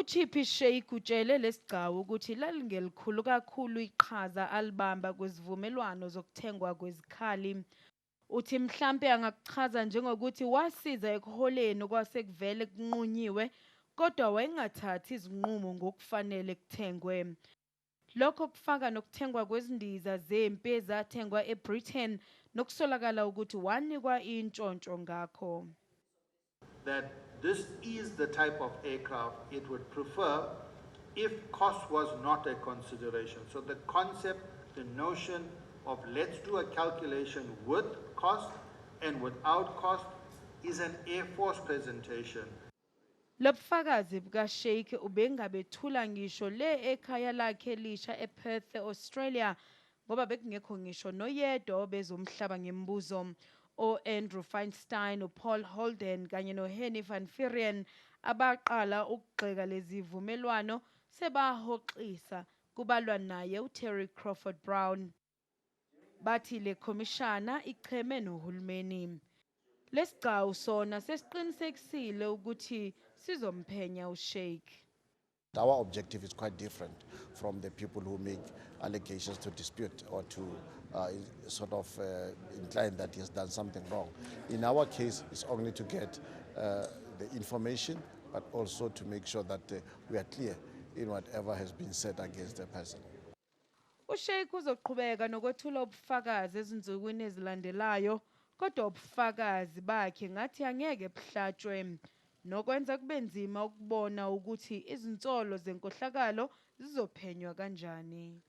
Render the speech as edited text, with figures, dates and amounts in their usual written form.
UChippy Shaik utshele lesigcawu ukuthi lalingelikhulu kakhulu iqhaza alibamba kwizivumelwano zokuthengwa kwezikhali. Uthi mhlampe angakuchaza njengokuthi wasiza ekuholeni okwasekuvele kunqunyiwe kodwa wayengathathi izinqumo ngokufanele kuthengwe. Lokho kufaka nokuthengwa kwezindiza zempi ezathengwa eBritain nokusolakala ukuthi wanikwa intshontsho ngakho. That this is the type of aircraft it would prefer if cost was not a consideration. So the concept, the notion of let's do a calculation with cost and without cost is an Air Force presentation. Lobufakazi bukaShaik ubengabethula ngisho le ekhaya lakhe elisha ePerth, Australia, ngoba bekungekho ngisho noyedwa obezomhlaba ngemibuzo. O-Andrew Feinstein, uPaul Holden kanye noHennie van Vuuren abaqala ukugxeka lezi vumelwano sebahoxisa, kubalwa naye uTerry Crawford Brown. Bathi le khomishana icheme nohulumeni. Lesigcawu sona sesiqinisekisile ukuthi sizomphenya uShaik. Our objective is quite different from the people who make allegations to dispute or to sort of incline that he has done something wrong. In our case, it's only to get the information, but also to make sure that we are clear in whatever has been said against the person. UShaik uzoqhubeka nokwethula ubufakazi ezinsukwini ezilandelayo, kodwa ubufakazi bakhe ngathi angeke buhlatshwe, nokwenza kube nzima ukubona ukuthi izinsolo zenkohlakalo zizophenywa kanjani.